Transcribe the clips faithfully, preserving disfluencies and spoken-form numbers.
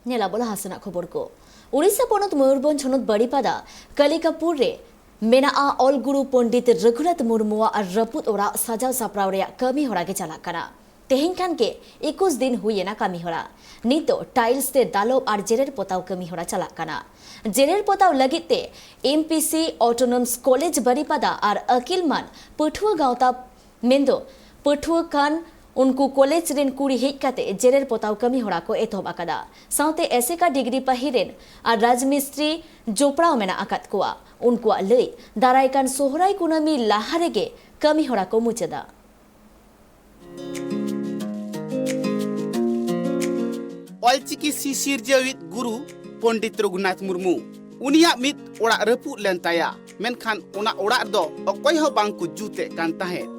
ᱧᱮᱞᱟᱵᱚ ᱞᱟᱦᱟ ᱥᱮᱱᱟᱜ ᱠᱷᱚᱵᱚᱨ ᱠᱚ᱾ ᱩᱲᱤᱥᱥᱟ ᱯᱚᱱᱚᱛ ᱢᱚᱭᱩᱨᱵᱷᱚᱸᱡᱽ ᱦᱚᱱᱚᱛ ᱵᱟᱲᱤᱯᱟᱫᱟ ᱠᱟᱞᱤᱠᱟᱯᱩᱨ ᱨᱮ ᱢᱮᱱᱟᱜᱼᱟ ᱚᱞ ᱜᱩᱨᱩ ᱯᱚᱱᱰᱤᱛ ᱨᱟᱹᱜᱷᱩᱱᱟᱛᱷ ᱢᱩᱨᱢᱩᱣᱟᱜ ᱨᱟᱹᱯᱩᱫ ᱚᱲᱟᱜ ᱥᱟᱡᱟᱣ ᱥᱟᱯᱲᱟᱣ ᱨᱮᱭᱟᱜ ᱠᱟᱹᱢᱤ ᱦᱚᱨᱟ ᱜᱮ ᱪᱟᱞᱟᱜ ᱠᱟᱱᱟ᱾ ᱛᱮᱦᱮᱧ ᱠᱷᱟᱱ ᱜᱮ ᱮᱠᱩᱥ ᱫᱤᱱ ᱦᱩᱭ ᱮᱱᱟ ᱠᱟᱹᱢᱤ ᱦᱚᱨᱟ᱾ ᱱᱤᱛᱚᱜ ᱴᱟᱭᱤᱞᱥ ᱛᱮ ᱫᱟᱞᱚᱵ ᱟᱨ ᱡᱮᱨᱮᱲ ᱯᱚᱛᱟᱣ ᱠᱟᱹᱢᱤ ᱦᱚᱨᱟ ᱪᱟᱞᱟᱜ ᱠᱟᱱᱟ᱾ ᱡᱮᱨᱮᱲ ᱯᱚᱛᱟᱣ ᱞᱟᱹᱜᱤᱫ ᱛᱮ ᱮᱢᱯᱤᱥᱤ, ᱚᱴᱳᱱᱚᱢᱥ ᱠᱚᱞᱮᱡᱽ ᱵᱟᱨᱤᱯᱟᱫᱟ ᱟᱨ ᱟᱹᱠᱤᱞ ᱢᱟᱱ ᱯᱟᱹᱴᱷᱩᱣᱟᱹ ᱜᱟᱶᱛᱟ ᱢᱮᱱᱫᱚ ᱯᱟᱹᱴᱷᱩᱣᱟᱹ ᱠᱷᱟᱱ ᱩᱱᱠᱩ ᱠᱚᱞᱮᱡᱽ ᱨᱮᱱ ᱠᱩᱲᱤ ᱦᱮᱡ ᱠᱟᱛᱮ ᱡᱮᱨᱮᱲ ᱯᱚᱛᱟᱣ ᱠᱟᱹᱢᱤ ᱦᱚᱨᱟ ᱠᱚ ᱮᱛᱚᱦᱚᱵ ᱟᱠᱟᱫᱟ᱾ ᱥᱟᱶᱛᱮ ᱮᱥᱮᱠᱟ ᱰᱤᱜᱽᱨᱤ ᱯᱟᱹᱦᱤ ᱨᱮᱱ ᱟᱨ ᱨᱟᱡᱽ ᱢᱤᱥᱛᱨᱤ ᱡᱚᱯᱲᱟᱣ ᱢᱮᱱᱟᱜ ᱟᱠᱟᱫ ᱠᱚᱣᱟ᱾ ᱩᱱᱠᱩᱣᱟᱜ ᱞᱟᱹᱭ, ᱫᱟᱨᱟᱭ ᱠᱟᱱ ᱥᱚᱦᱨᱟᱭ ᱠᱩᱱᱟᱹᱢᱤ ᱞᱟᱦᱟ ᱨᱮᱜᱮ ᱠᱟᱹᱢᱤ ᱦᱚᱨᱟ ᱠᱚ ᱢᱩᱪᱟᱹᱫᱟ᱾ ᱚᱞᱪᱤᱠᱤ ᱥᱤᱥᱤᱨᱡᱟᱹᱣᱤᱡ ᱜᱩᱨᱩ ᱯᱚᱱᱰᱤᱛ ᱨᱚᱜᱷᱩᱱᱟᱛᱷ ᱢᱩᱨᱢᱩ, ᱩᱱᱤᱭᱟᱜ ᱢᱤᱫ ᱚᱲᱟᱜ ᱨᱟᱹᱯᱩᱫ ᱞᱮᱱ ᱛᱟᱭᱟ, ᱢᱮᱱᱠᱷᱟᱱ ᱚᱱᱟ ᱚᱲᱟᱜ ᱫᱚ ᱚᱠᱚᱭ ᱦᱚᱸ ᱵᱟᱝ ᱠᱚ ᱡᱩᱛ ᱮᱫ ᱠᱟᱱ ᱛᱟᱦᱮᱸᱫ᱾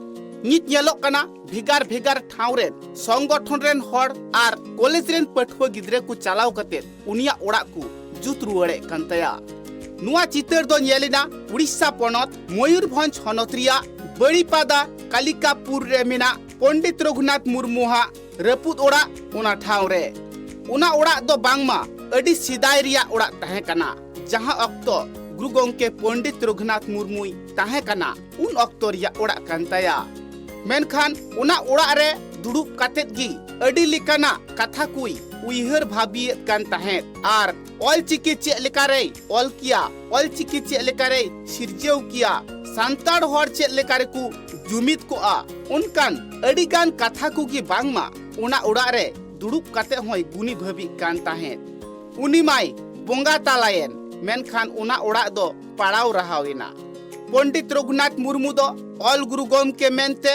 ᱱᱤᱛ ᱧᱮᱞᱚᱜ ᱠᱟᱱᱟ, ᱵᱷᱮᱜᱟᱨ ᱵᱷᱮᱜᱟᱨ ᱴᱷᱟᱶ ᱨᱮᱱ ᱥᱚᱝᱜᱚᱴᱷᱚᱱ ᱨᱮᱱ ᱦᱚᱲ ᱟᱨ ᱠᱚᱞᱮᱡᱽ ᱨᱮᱱ ᱯᱟᱹᱴᱷᱩᱣᱟᱹ ᱜᱤᱫᱽᱨᱟᱹ ᱠᱚ ᱪᱟᱞᱟᱣ ᱠᱟᱛᱮ ᱩᱱᱤᱭᱟᱜ ᱚᱲᱟᱜ ᱠᱚ ᱡᱩᱛ ᱨᱩᱣᱟᱹᱲᱮᱫ ᱠᱟᱱ ᱛᱟᱭᱟ᱾ ᱱᱚᱣᱟ ᱪᱤᱛᱟᱹᱨ ᱫᱚ ᱧᱮᱞ ᱮᱱᱟ ᱩᱲᱤᱥᱥᱟ ᱯᱚᱱᱚᱛ ᱢᱚᱭᱩᱨᱵᱷᱚᱸᱡᱽ ᱦᱚᱱᱚᱛ ᱨᱮᱭᱟᱜ ᱵᱟᱲᱤᱯᱟᱫᱟ ᱠᱟᱞᱤᱠᱟᱯᱩᱨ ᱨᱮ ᱢᱮᱱᱟᱜ ᱯᱚᱱᱰᱤᱛ ᱨᱚᱜᱷᱩᱱᱟᱛᱷ ᱢᱩᱨᱢᱩ ᱦᱟᱜ ᱨᱟᱹᱯᱩᱫ ᱚᱲᱟᱜ ᱚᱱᱟ ᱴᱷᱟᱶ ᱨᱮ᱾ ᱚᱱᱟ ᱚᱲᱟᱜ ᱫᱚ ᱵᱟᱝᱢᱟ ᱟᱹᱰᱤ ᱥᱮᱫᱟᱭ ᱨᱮᱭᱟᱜ ᱚᱲᱟᱜ ᱛᱟᱦᱮᱸ ᱠᱟᱱᱟ, ᱡᱟᱦᱟᱸ ᱚᱠᱛᱚ ᱜᱩᱨᱩ ᱜᱚᱢᱠᱮ ᱯᱚᱱᱰᱤᱛ ᱨᱚᱜᱷᱩᱱᱟᱛᱷ ᱢᱩᱨᱢᱩᱭ ᱛᱟᱦᱮᱸ ᱠᱟᱱᱟ, ᱩᱱ ᱚᱠᱛᱚ ᱨᱮᱭᱟᱜ ᱚᱲᱟᱜ ᱠᱟᱱ ᱛᱟᱭᱟ᱾ ᱢᱮᱱᱠᱷᱟᱱ ᱚᱱᱟ ᱚᱲᱟᱜ ᱨᱮ ᱫᱩᱲᱩᱵ ᱠᱟᱛᱮᱫ ᱜᱮ ᱟᱹᱰᱤ ᱞᱮᱠᱟᱱᱟᱜ ᱠᱟᱛᱷᱟ ᱠᱚᱭ ᱩᱭᱦᱟᱹᱨ ᱵᱷᱟᱹᱵᱤᱭᱮᱫ ᱠᱟᱱ ᱛᱟᱦᱮᱸᱫ ᱟᱨ ᱚᱞᱪᱤᱠᱤ ᱪᱮᱫ ᱞᱮᱠᱟᱨᱮᱭ ᱚᱞ ᱠᱮᱭᱟ, ᱚᱞᱪᱤᱠᱤ ᱪᱮᱫ ᱞᱮᱠᱟᱨᱮᱭ ᱥᱤᱨᱡᱟᱹᱣ ᱠᱮᱭᱟ, ᱥᱟᱱᱛᱟᱲ ᱦᱚᱲ ᱪᱮᱫ ᱞᱮᱠᱟ ᱨᱮᱠᱚ ᱡᱩᱢᱤᱫ ᱠᱚᱜᱼᱟ, ᱚᱱᱠᱟᱱ ᱟᱹᱰᱤᱜᱟᱱ ᱠᱟᱛᱷᱟ ᱠᱚᱜᱮ ᱵᱟᱝᱢᱟ ᱚᱱᱟ ᱚᱲᱟᱜ ᱨᱮ ᱫᱩᱲᱩᱵ ᱠᱟᱛᱮ ᱦᱚᱸᱭ ᱜᱩᱱᱤ ᱵᱷᱟᱹᱵᱤᱜ ᱠᱟᱱ ᱛᱟᱦᱮᱸᱫ᱾ ᱩᱱᱤ ᱢᱟᱭ ᱵᱚᱸᱜᱟ ᱛᱟᱞᱟᱭᱮᱱ, ᱢᱮᱱᱠᱷᱟᱱ ᱚᱱᱟ ᱚᱲᱟᱜ ᱫᱚ ᱯᱟᱲᱟᱣ ᱨᱟᱦᱟᱣ ᱮᱱᱟ᱾ ᱯᱚᱱᱰᱤᱛ ᱨᱚᱜᱷᱩᱱᱟᱛᱷ ᱢᱩᱨᱢᱩ ᱫᱚ ᱚᱞ ᱜᱩᱨᱩ ᱜᱚᱢᱠᱮ ᱢᱮᱱᱛᱮ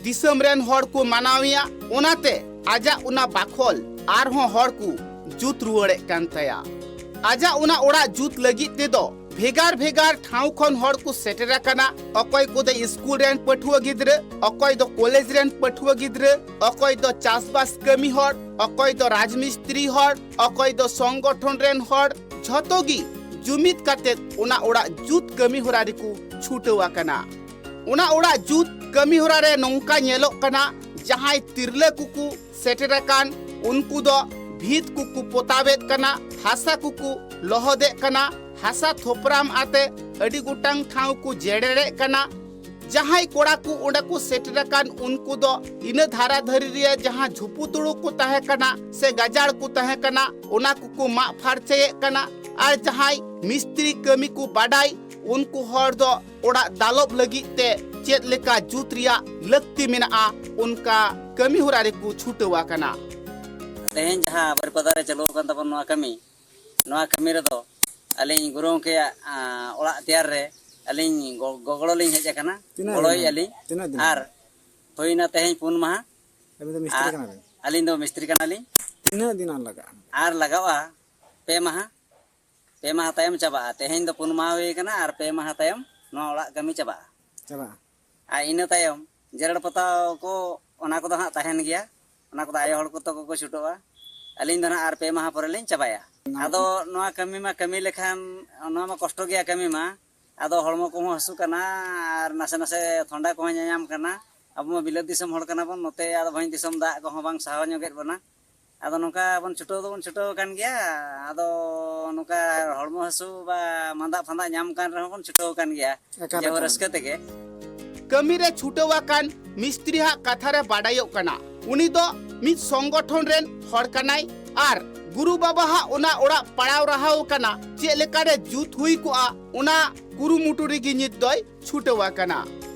ᱫᱤᱥᱚᱢ ᱨᱮᱱ ᱦᱚᱲ ᱠᱚ ᱢᱟᱱᱟᱣᱮᱭᱟ, ᱚᱱᱟᱛᱮ ᱟᱡᱟᱜ ᱚᱱᱟ ᱵᱟᱠᱷᱚᱞ ᱟᱨᱦᱚᱸ ᱦᱚᱲ ᱠᱚ ᱡᱩᱛ ᱨᱩᱣᱟᱹᱲᱮᱫ ᱠᱟᱱ ᱛᱟᱭᱟ᱾ ᱟᱡᱟᱜ ᱚᱱᱟ ᱚᱲᱟᱜ ᱡᱩᱛ ᱞᱟᱹᱜᱤᱫ ᱛᱮᱫᱚ ᱵᱷᱮᱜᱟᱨ ᱵᱷᱮᱜᱟᱨ ᱴᱷᱟᱶ ᱠᱷᱚᱱ ᱦᱚᱲ ᱠᱚ ᱥᱮᱴᱮᱨ ᱟᱠᱟᱱᱟ᱾ ᱚᱠᱚᱭ ᱠᱚᱫᱚ ᱥᱠᱩᱞ ᱨᱮᱱ ᱯᱟᱹᱴᱷᱩᱣᱟᱹ ᱜᱤᱫᱽᱨᱟᱹ, ᱚᱠᱚᱭ ᱫᱚ ᱠᱚᱞᱮᱡᱽ ᱨᱮᱱ ᱯᱟᱹᱴᱷᱩᱣᱟᱹ ᱜᱤᱫᱽᱨᱟᱹ, ᱚᱠᱚᱭ ᱫᱚ ᱪᱟᱥᱵᱟᱥ ᱠᱟᱹᱢᱤ ᱦᱚᱲ, ᱚᱠᱚᱭ ᱫᱚ ᱨᱟᱡᱽᱢᱤᱥᱛᱨᱤ ᱦᱚᱲ, ᱚᱠᱚᱭ ᱫᱚ ᱥᱚᱝᱜᱚᱴᱷᱚᱱ ᱨᱮᱱ ᱦᱚᱲ, ᱡᱷᱚᱛᱚ ᱜᱮ ᱡᱩᱢᱤᱫ ᱠᱟᱛᱮ ᱚᱱᱟ ᱚᱲᱟᱜ ᱡᱩᱛ ᱠᱟᱹᱢᱤ ᱦᱚᱨᱟ ᱨᱮᱠᱚ ᱪᱷᱩᱴᱟᱹᱣ ᱟᱠᱟᱱᱟ᱾ ᱚᱱᱟ ᱚᱲᱟᱜ ᱡᱩᱛ ᱠᱟᱹᱢᱤ ᱦᱚᱨᱟ ᱨᱮ ᱱᱚᱝᱠᱟ ᱧᱮᱞᱚᱜ ᱠᱟᱱᱟ, ᱡᱟᱦᱟᱸᱭ ᱛᱤᱨᱞᱟᱹ ᱠᱚᱠᱚ ᱥᱮᱴᱮᱨ ᱟᱠᱟᱱ, ᱩᱱᱠᱩ ᱫᱚ ᱵᱷᱤᱛ ᱠᱚᱠᱚ ᱯᱚᱛᱟᱣᱮᱫ ᱠᱟᱱᱟ, ᱦᱟᱥᱟ ᱠᱚᱠᱚ ᱞᱚᱦᱚᱫᱮᱫ ᱠᱟᱱᱟ, ᱦᱟᱥᱟ ᱛᱷᱚᱯᱨᱟᱢ ᱟᱛᱮ ᱟᱹᱰᱤ ᱜᱚᱴᱟᱝ ᱴᱷᱟᱶ ᱠᱚ ᱡᱮᱨᱮᱲᱮᱫ ᱠᱟᱱᱟ᱾ ᱡᱟᱦᱟᱸᱭ ᱠᱚᱲᱟ ᱠᱚ ᱚᱸᱰᱮ ᱠᱚ ᱥᱮᱴᱮᱨ ᱟᱠᱟᱱ, ᱩᱱᱠᱩ ᱫᱚ ᱤᱱᱟᱹ ᱫᱷᱟᱨᱟ ᱫᱷᱟᱹᱨᱤ ᱨᱮ ᱡᱟᱦᱟᱸ ᱡᱷᱩᱯᱩ ᱛᱩᱲᱩ ᱠᱚ ᱛᱟᱦᱮᱸ ᱠᱟᱱᱟ ᱥᱮ ᱜᱟᱡᱟᱲ ᱠᱚ ᱛᱟᱦᱮᱸ ᱠᱟᱱᱟ, ᱚᱱᱟ ᱠᱚᱠᱚ ᱢᱟᱜ ᱯᱷᱟᱨᱪᱟᱭᱮᱫ ᱠᱟᱱᱟ᱾ ᱟᱨ ᱡᱟᱦᱟᱸᱭ ᱢᱤᱥᱛᱨᱤ ᱠᱟᱹᱢᱤ ᱠᱚ ᱵᱟᱰᱟᱭ, ᱩᱱᱠᱩ ᱦᱚᱲ ᱫᱚ ᱚᱲᱟᱜ ᱫᱟᱞᱚᱵ ᱞᱟᱹᱜᱤᱫ ᱛᱮ ᱪᱮᱫ ᱞᱮᱠᱟ ᱡᱩᱛ ᱨᱮᱭᱟᱜ ᱞᱟᱹᱠᱛᱤ ᱢᱮᱱᱟᱜᱼᱟ, ᱚᱱᱠᱟ ᱠᱟᱹᱢᱤ ᱦᱚᱨᱟ ᱨᱮᱠᱚ ᱪᱷᱩᱴᱟᱹᱣ ᱟᱠᱟᱱᱟ᱾ ᱛᱮᱦᱮᱧ ᱡᱟᱦᱟᱸ ᱵᱟᱨᱤᱯᱟᱫᱟ ᱨᱮ ᱪᱟᱹᱞᱩ ᱟᱠᱟᱱ ᱛᱟᱵᱚᱱ ᱱᱚᱣᱟ ᱠᱟᱹᱢᱤ, ᱱᱚᱣᱟ ᱠᱟᱹᱢᱤ ᱨᱮᱫᱚ ᱟᱹᱞᱤᱧ ᱜᱩᱨᱩ ᱜᱚᱢᱠᱮᱭᱟᱜ, ᱟᱸ, ᱚᱲᱟᱜ ᱛᱮᱭᱟᱨ ᱨᱮ ᱟᱹᱞᱤᱧ ᱜᱚ-, ᱜᱚᱜᱚᱲᱚ ᱞᱤᱧ ᱦᱮᱡ ᱟᱠᱟᱱᱟ, ᱛᱤᱱᱟᱹᱜ ᱫᱤᱱ ᱜᱚᱲᱚᱭᱮᱫᱼᱟ ᱦᱩᱭᱱᱟ? ᱞᱤᱧ᱾ ᱛᱤᱱᱟᱹᱜ ᱫᱤᱱ ᱟᱨ ᱦᱩᱭᱱᱟ? ᱦᱩᱭᱱᱟ ᱛᱮᱦᱮᱧ ᱯᱩᱱ ᱢᱟᱦᱟ᱾ ᱟᱹᱵᱤᱱ ᱫᱚ ᱢᱤᱥᱛᱨᱤ ᱟᱨ ᱠᱟᱱᱟ ᱵᱤᱱ? ᱟᱹᱞᱤᱧ ᱫᱚ ᱢᱤᱥᱛᱨᱤ ᱠᱟᱱᱟᱞᱤᱧ᱾ ᱛᱤᱱᱟᱹᱜ ᱫᱤᱱ ᱟᱨ ᱞᱟᱜᱟᱜᱼᱟ? ᱟᱨ ᱞᱟᱜᱟᱜᱼᱟ ᱯᱮ ᱢᱟᱦᱟ᱾ ᱯᱮ ᱢᱟᱦᱟ ᱛᱟᱭᱚᱢ ᱪᱟᱵᱟᱜᱼᱟ᱾ ᱛᱮᱦᱮᱧ ᱫᱚ ᱯᱩᱱ ᱢᱟᱦᱟ ᱦᱩᱭ ᱟᱠᱟᱱᱟ, ᱟᱨ ᱯᱮ ᱢᱟᱦᱟ ᱛᱟᱭᱚᱢ ᱱᱚᱣᱟ ᱚᱲᱟᱜ ᱠᱟᱹᱢᱤ ᱪᱟᱵᱟᱜᱼᱟ᱾ ᱪᱟᱵᱟᱜᱼᱟ᱾ ᱟᱨ ᱤᱱᱟᱹ ᱛᱟᱭᱚᱢ ᱡᱮᱨᱮᱲ ᱯᱚᱛᱟᱣ ᱠᱚ, ᱚᱱᱟ ᱠᱚᱫᱚ ᱦᱟᱸᱜ ᱛᱟᱦᱮᱱ ᱜᱮᱭᱟ᱾ ᱚᱱᱟ ᱠᱚᱫᱚ ᱟᱭᱳ ᱦᱚᱲ ᱠᱚ ᱛᱟᱠᱚ ᱠᱚ ᱪᱷᱩᱴᱟᱹᱜᱼᱟ᱾ ᱟᱹᱞᱤᱧ ᱫᱚ ᱦᱟᱸᱜ ᱟᱨ ᱯᱮ ᱢᱟᱦᱟ ᱯᱚᱨᱮ ᱞᱤᱧ ᱪᱟᱵᱟᱭᱟ᱾ ᱟᱫᱚ ᱱᱚᱣᱟ ᱠᱟᱹᱢᱤ ᱢᱟ ᱠᱟᱹᱢᱤ ᱞᱮᱠᱷᱟᱱ, ᱱᱚᱣᱟ ᱢᱟ ᱠᱚᱥᱴᱚ ᱜᱮᱭᱟ ᱠᱟᱹᱢᱤ ᱢᱟ᱾ ᱟᱫᱚ ᱦᱚᱲᱢᱚ ᱠᱚᱦᱚᱸ ᱦᱟᱹᱥᱩ ᱠᱟᱱᱟ, ᱟᱨ ᱱᱟᱥᱮ ᱱᱟᱥᱮ ᱛᱷᱚᱱᱰᱟ ᱠᱚᱦᱚᱸ ᱧᱟᱧᱟᱢ ᱠᱟᱱᱟ᱾ ᱟᱵᱚ ᱢᱟ ᱵᱤᱞᱟᱹᱛ ᱫᱤᱥᱚᱢ ᱦᱚᱲ ᱠᱟᱱᱟ ᱵᱚᱱ, ᱱᱚᱛᱮ ᱟᱫᱚ ᱵᱷᱚᱸᱡᱽ ᱫᱤᱥᱚᱢ ᱫᱟᱜ ᱠᱚᱦᱚᱸ ᱵᱟᱝ ᱥᱟᱦᱟᱣ ᱧᱚᱜᱮᱫ ᱵᱚᱱᱟ᱾ ᱟᱫᱚ ᱱᱚᱝᱠᱟ ᱵᱚᱱ ᱪᱷᱩᱴᱟᱹᱣ ᱫᱚᱵᱚᱱ ᱪᱷᱩᱴᱟᱹᱣ ᱟᱠᱟᱱ ᱜᱮᱭᱟ᱾ ᱟᱫᱚ ᱱᱚᱝᱠᱟ ᱦᱚᱲᱢᱚ ᱦᱟᱹᱥᱩ ᱵᱟ ᱢᱟᱸᱫᱟ ᱯᱷᱟᱸᱫᱟ ᱧᱟᱢ ᱠᱟᱱ ᱨᱮᱦᱚᱸ ᱵᱚᱱ ᱪᱷᱩᱴᱟᱹᱣ ᱟᱠᱟᱱ ᱜᱮᱭᱟ᱾ ᱮᱠᱟᱞ, ᱡᱮᱦᱳ, ᱮᱠᱟᱞ᱾ ᱨᱟᱹᱥᱠᱟᱹ ᱛᱮᱜᱮ᱾ ᱠᱟᱹᱢᱤ ᱨᱮ ᱪᱷᱩᱴᱟᱹᱣ ᱟᱠᱟᱱ ᱢᱤᱥᱛᱨᱤ ᱦᱟᱜ ᱠᱟᱛᱷᱟ ᱨᱮ ᱵᱟᱰᱟᱭᱚᱜ ᱠᱟᱱᱟ, ᱩᱱᱤ ᱫᱚ ᱢᱤᱫ ᱥᱚᱝᱜᱚᱴᱷᱚᱱ ᱨᱮᱱ ᱦᱚᱲ ᱠᱟᱱᱟᱭ ᱟᱨ ᱜᱩᱨᱩ ᱵᱟᱵᱟ ᱦᱟᱜ ᱚᱱᱟ ᱚᱲᱟᱜ ᱯᱟᱲᱟᱣ ᱨᱟᱦᱟᱣ ᱠᱟᱱᱟ, ᱪᱮᱫ ᱞᱮᱠᱟᱨᱮ ᱡᱩᱛ ᱦᱩᱭ ᱠᱚᱜᱼᱟ, ᱚᱱᱟ ᱠᱩᱨᱩᱢᱩᱴᱩ ᱨᱮᱜᱮ ᱱᱤᱛ ᱫᱚᱭ ᱪᱷᱩᱴᱟᱹᱣ ᱟᱠᱟᱱᱟ᱾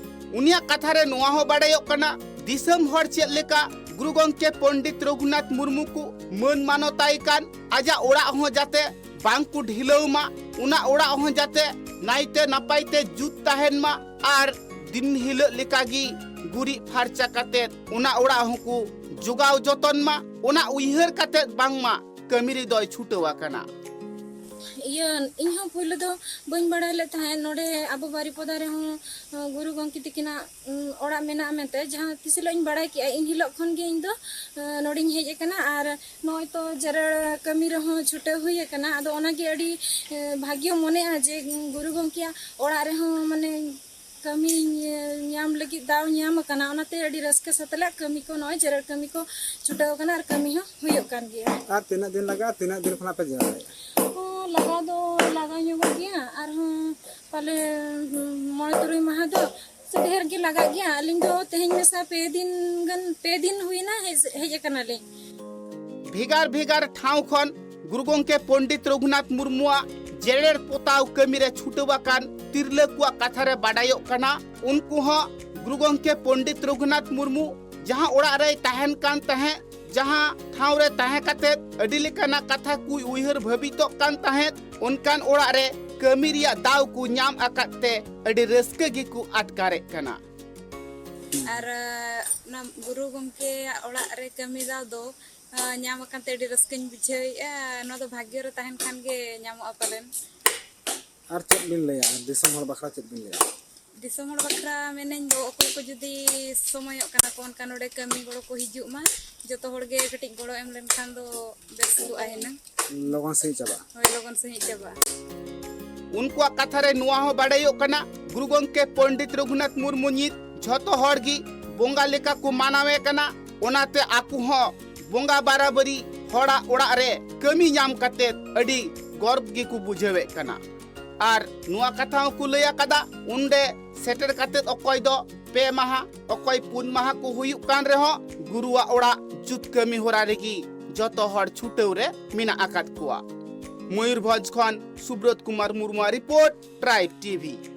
ᱩᱱᱤᱭᱟᱜ ᱠᱟᱛᱷᱟ ᱨᱮ ᱱᱚᱣᱟ ᱦᱚᱸ ᱵᱟᱰᱟᱭᱚᱜ ᱠᱟᱱᱟ, ᱫᱤᱥᱚᱢ ᱦᱚᱲ ᱪᱮᱫ ᱞᱮᱠᱟ ᱜᱩᱨᱩ ᱜᱚᱢᱠᱮ ᱯᱚᱱᱰᱤᱛ ᱨᱚᱜᱷᱩᱱᱟᱛᱷ ᱢᱩᱨᱢᱩ ᱠᱚ ᱢᱟᱹᱱ ᱢᱟᱱᱚᱛᱟᱭ ᱠᱟᱱ, ᱟᱡᱟᱜ ᱚᱲᱟᱜ ᱦᱚᱸ ᱡᱟᱛᱮ ᱵᱟᱝ ᱠᱚ ᱰᱷᱤᱞᱟᱹᱣ ᱢᱟ, ᱚᱱᱟ ᱚᱲᱟᱜ ᱦᱚᱸ ᱡᱟᱛᱮ ᱱᱟᱭᱛᱮ ᱱᱟᱯᱟᱭ ᱛᱮ ᱡᱩᱛ ᱛᱟᱦᱮᱱ ᱢᱟ ᱟᱨ ᱫᱤᱱ ᱦᱤᱞᱳᱜ ᱞᱮᱠᱟᱜᱮ ᱜᱩᱨᱤᱡ ᱯᱷᱟᱨᱪᱟ ᱠᱟᱛᱮ ᱚᱱᱟ ᱚᱲᱟᱜ ᱦᱚᱸᱠᱚ ᱡᱚᱜᱟᱣ ᱡᱚᱛᱚᱱ ᱢᱟ, ᱚᱱᱟ ᱩᱭᱦᱟᱹᱨ ᱠᱟᱛᱮ ᱵᱟᱝᱢᱟ ᱠᱟᱹᱢᱤ ᱨᱮᱫᱚᱭ ᱪᱷᱩᱴᱟᱹᱣ ᱟᱠᱟᱱᱟ᱾ ᱤᱭᱟᱹ, ᱤᱧ ᱦᱚᱸ ᱯᱳᱭᱞᱳ ᱫᱚ ᱵᱟᱹᱧ ᱵᱟᱲᱟᱭ ᱞᱮᱫ ᱛᱟᱦᱮᱸᱫ ᱱᱚᱰᱮ ᱟᱵᱚ ᱵᱟᱨᱤᱯᱚᱫᱟ ᱨᱮᱦᱚᱸ, ᱟᱸ, ᱜᱩᱨᱩ ᱜᱚᱢᱠᱮ ᱛᱤᱠᱤᱱᱟᱜ, ᱩᱸ, ᱚᱲᱟᱜ ᱢᱮᱱᱟᱜᱼᱟ ᱢᱮᱱᱛᱮ᱾ ᱡᱟᱦᱟᱸ ᱛᱤᱥ ᱦᱤᱞᱳᱜ ᱤᱧ ᱵᱟᱲᱟᱭ ᱠᱮᱜᱼᱟ, ᱤᱱ ᱦᱤᱞᱳᱜ ᱠᱷᱚᱱ ᱜᱮ ᱤᱧ ᱫᱚ, ᱟᱸ, ᱱᱚᱰᱮᱧ ᱦᱮᱡ ᱟᱠᱟᱱᱟ᱾ ᱟᱨ ᱱᱚᱜᱼᱚᱭ ᱛᱚ ᱡᱮᱨᱮᱲ ᱠᱟᱹᱢᱤ ᱨᱮᱦᱚᱸ ᱪᱷᱩᱴᱟᱹᱣ ᱦᱩᱭ ᱟᱠᱟᱱᱟ᱾ ᱟᱫᱚ ᱚᱱᱟᱜᱮ ᱟᱹᱰᱤ, ᱟᱸ, ᱵᱷᱟᱜᱮ ᱢᱚᱱᱮᱜᱼᱟ ᱡᱮ, ᱩᱸ, ᱜᱩᱨᱩ ᱜᱚᱢᱠᱮᱭᱟᱜ ᱚᱲᱟᱜ ᱨᱮᱦᱚᱸ ᱢᱟᱱᱮ ᱠᱟᱹᱢᱤ ᱧᱟᱢ ᱞᱟᱹᱜᱤᱫ ᱫᱟᱣ ᱧᱟᱢ ᱟᱠᱟᱱᱟ, ᱚᱱᱟᱛᱮ ᱟᱹᱰᱤ ᱨᱟᱹᱥᱠᱟᱹ ᱥᱟᱛᱞᱟᱜ ᱠᱟᱹᱢᱤ ᱠᱚ, ᱱᱚᱜᱼᱚᱭ ᱡᱮᱨᱮᱲ ᱠᱟᱹᱢᱤ ᱠᱚ ᱪᱷᱩᱴᱟᱹᱣ ᱟᱠᱟᱱᱟ ᱟᱨ ᱠᱟᱹᱢᱤ ᱦᱚᱸ ᱦᱩᱭᱩᱜ ᱠᱟᱱ ᱜᱮᱭᱟ᱾ ᱟᱨ ᱛᱤᱱᱟᱹᱜ ᱫᱤᱱ ᱞᱟᱜᱟᱜᱼᱟ? ᱛᱤᱱᱟᱹᱜ ᱫᱤᱱ ᱠᱷᱚᱱᱟᱜ ᱯᱮ ᱡᱮᱨᱮᱲᱮᱫᱼᱟ? ᱚ, ᱞᱟᱜᱟᱣ ᱫᱚ ᱞᱟᱜᱟᱣ ᱧᱚᱜᱚᱜ ᱜᱮᱭᱟ, ᱟᱨᱦᱚᱸ ᱯᱟᱞᱮ ᱢᱚᱬᱮ ᱛᱩᱨᱩᱭ ᱢᱟᱦᱟ ᱫᱚ ᱥᱮ ᱰᱷᱮᱨ ᱜᱮ ᱞᱟᱜᱟᱜ ᱜᱮᱭᱟ᱾ ᱟᱹᱞᱤᱧ ᱫᱚ ᱛᱮᱦᱮᱧ ᱢᱮᱥᱟ ᱯᱮ ᱫᱤᱱ ᱜᱟᱱ, ᱯᱮ ᱫᱤᱱ ᱦᱩᱭᱱᱟ ᱦᱮᱡ, ᱦᱮᱡ ᱟᱠᱟᱱᱟᱞᱤᱧ᱾ ᱵᱷᱮᱜᱟᱨ ᱵᱷᱮᱜᱟᱨ ᱴᱷᱟᱶ ᱠᱷᱚᱱ ᱜᱩᱨᱩ ᱜᱚᱢᱠᱮ ᱯᱚᱱᱰᱤᱛ ᱨᱚᱜᱷᱩᱱᱟᱛᱷ ᱢᱩᱨᱢᱩᱣᱟᱜ ᱡᱮᱨᱮᱲ ᱯᱚᱛᱟᱣ ᱠᱟᱹᱢᱤ ᱨᱮ ᱪᱷᱩᱴᱟᱹᱣ ᱟᱠᱟᱱ ᱛᱤᱨᱞᱟᱹ ᱠᱚᱣᱟᱜ ᱠᱟᱛᱷᱟ ᱨᱮ ᱵᱟᱰᱟᱭᱚᱜ ᱠᱟᱱᱟ, ᱩᱱᱠᱩ ᱦᱚᱸ ᱜᱩᱨᱩ ᱜᱚᱢᱠᱮ ᱯᱚᱱᱰᱤᱛ ᱨᱚᱜᱷᱩᱱᱟᱛᱷ ᱢᱩᱨᱢᱩ ᱡᱟᱦᱟᱸ ᱚᱲᱟᱜ ᱨᱮᱭ ᱛᱟᱦᱮᱱ ᱠᱟᱱ ᱛᱟᱦᱮᱸᱫ, ᱡᱟᱦᱟᱸ ᱴᱷᱟᱶ ᱨᱮ ᱛᱟᱦᱮᱸ ᱠᱟᱛᱮ ᱟᱹᱰᱤ ᱞᱮᱠᱟᱱᱟᱜ ᱠᱟᱛᱷᱟ ᱠᱚᱭ ᱩᱭᱦᱟᱹᱨ ᱵᱷᱟᱹᱵᱤᱛᱚᱜ ᱠᱟᱱ ᱛᱟᱦᱮᱸᱫ, ᱚᱱᱠᱟᱱ ᱚᱲᱟᱜ ᱨᱮ ᱠᱟᱹᱢᱤ ᱨᱮᱭᱟᱜ ᱫᱟᱣ ᱠᱚ ᱧᱟᱢ ᱟᱠᱟᱫ ᱛᱮ ᱟᱹᱰᱤ ᱨᱟᱹᱥᱠᱟᱹ ᱜᱮᱠᱚ ᱟᱴᱠᱟᱨᱮᱫ ᱠᱟᱱᱟ᱾ ᱟᱨ ᱚᱱᱟ ᱜᱩᱨᱩ ᱜᱚᱢᱠᱮᱭᱟᱜ ᱚᱲᱟᱜ ᱨᱮ ᱠᱟᱹᱢᱤ ᱫᱟᱣ ᱫᱚ ᱧᱟᱢ ᱟᱠᱟᱱ ᱛᱮ ᱟᱹᱰᱤ ᱨᱟᱹᱥᱠᱟᱹᱧ ᱵᱩᱡᱷᱟᱹᱣᱮᱫᱼᱟ᱾ ᱱᱚᱣᱟ ᱫᱚ ᱵᱷᱟᱜᱽᱭᱚ ᱨᱮ ᱛᱟᱦᱮᱱ ᱠᱷᱟᱱ ᱜᱮ ᱧᱟᱢᱚᱜᱼᱟ ᱯᱟᱞᱮᱱ᱾ ᱟᱨ ᱪᱮᱫ ᱵᱤᱱ ᱞᱟᱹᱭᱟ? ᱟᱨ ᱫᱤᱥᱚᱢ ᱦᱚᱲ ᱵᱟᱠᱷᱨᱟ ᱪᱮᱫ ᱵᱤᱱ ᱞᱟᱹᱭᱟ? ᱫᱤᱥᱚᱢ ᱦᱚᱲ ᱵᱟᱠᱷᱨᱟ ᱢᱮᱱᱟᱹᱧ ᱫᱚ, ᱚᱠᱚᱭ ᱠᱚ ᱡᱩᱫᱤ ᱥᱚᱢᱚᱭᱚᱜ ᱠᱟᱱᱟ ᱠᱚ, ᱚᱱᱠᱟ ᱱᱚᱰᱮ ᱠᱟᱹᱢᱤ ᱜᱚᱲᱚ ᱠᱚ ᱦᱤᱡᱩᱜ ᱢᱟ᱾ ᱡᱚᱛᱚ ᱦᱚᱲ ᱜᱮ ᱠᱟᱹᱴᱤᱡ ᱜᱚᱲᱚ ᱮᱢ ᱞᱮᱱᱠᱷᱟᱱ ᱫᱚ ᱵᱮᱥ ᱠᱚᱜᱼᱟ ᱦᱩᱱᱟᱹᱝ᱾ ᱞᱚᱜᱚᱱ ᱥᱟᱺᱦᱤᱡ ᱪᱟᱵᱟᱜᱼᱟ᱾ ᱦᱳᱭ, ᱞᱚᱜᱚᱱ ᱥᱟᱺᱦᱤᱡ ᱪᱟᱵᱟᱜᱼᱟ᱾ ᱩᱱᱠᱩᱣᱟᱜ ᱠᱟᱛᱷᱟ ᱨᱮ ᱱᱚᱣᱟ ᱦᱚᱸ ᱵᱟᱰᱟᱭᱚᱜ ᱠᱟᱱᱟ, ᱜᱩᱨᱩ ᱜᱚᱢᱠᱮ ᱯᱚᱱᱰᱤᱛ ᱨᱚᱜᱷᱩᱱᱟᱛᱷ ᱢᱩᱨᱢᱩ ᱧᱤᱛ ᱡᱷᱚᱛᱚ ᱦᱚᱲ ᱜᱮ ᱵᱚᱸᱜᱟ ᱞᱮᱠᱟ ᱠᱚ ᱢᱟᱱᱟᱣᱮ ᱠᱟᱱᱟ᱾ ᱚᱱᱟᱛᱮ ᱟᱠᱚ ᱦᱚᱸ ᱵᱚᱸᱜᱟ ᱵᱟᱨᱟᱵᱟᱹᱨᱤ ᱦᱚᱲᱟᱜ ᱚᱲᱟᱜ ᱨᱮ ᱠᱟᱹᱢᱤ ᱧᱟᱢ ᱠᱟᱛᱮ ᱟᱹᱰᱤ ᱜᱚᱨᱵ ᱜᱮᱠᱚ ᱵᱩᱡᱷᱟᱹᱣᱮᱫ ᱠᱟᱱᱟ᱾ ᱟᱨ ᱱᱚᱣᱟ ᱠᱟᱛᱷᱟ ᱦᱚᱸᱠᱚ ᱞᱟᱹᱭ ᱟᱠᱟᱫᱟ, ᱚᱸᱰᱮ ᱥᱮᱴᱮᱨ ᱠᱟᱛᱮ ᱚᱠᱚᱭ ᱫᱚ ᱯᱮ ᱢᱟᱦᱟ, ᱚᱠᱚᱭ ᱯᱩᱱ ᱢᱟᱦᱟ ᱠᱚ ᱦᱩᱭᱩᱜ ᱠᱟᱱ ᱨᱮᱦᱚᱸ, ᱜᱩᱨᱩᱣᱟᱜ ᱚᱲᱟᱜ ᱡᱩᱛ ᱠᱟᱹᱢᱤ ᱦᱚᱨᱟ ᱨᱮᱜᱮ ᱡᱚᱛᱚ ᱦᱚᱲ ᱪᱷᱩᱴᱟᱹᱣ ᱨᱮ ᱢᱮᱱᱟᱜ ᱟᱠᱟᱫ ᱠᱚᱣᱟ᱾ ᱢᱚᱭᱩᱨᱵᱷᱚᱸᱡᱽ ᱠᱷᱚᱱ ᱥᱩᱵᱨᱚᱛ ᱠᱩᱢᱟᱨ ᱢᱩᱨᱢᱩᱣᱟᱜ ᱨᱤᱯᱳᱨᱴ, ᱴᱨᱟᱭᱤᱵᱽ ᱴᱤᱵᱷᱤ᱾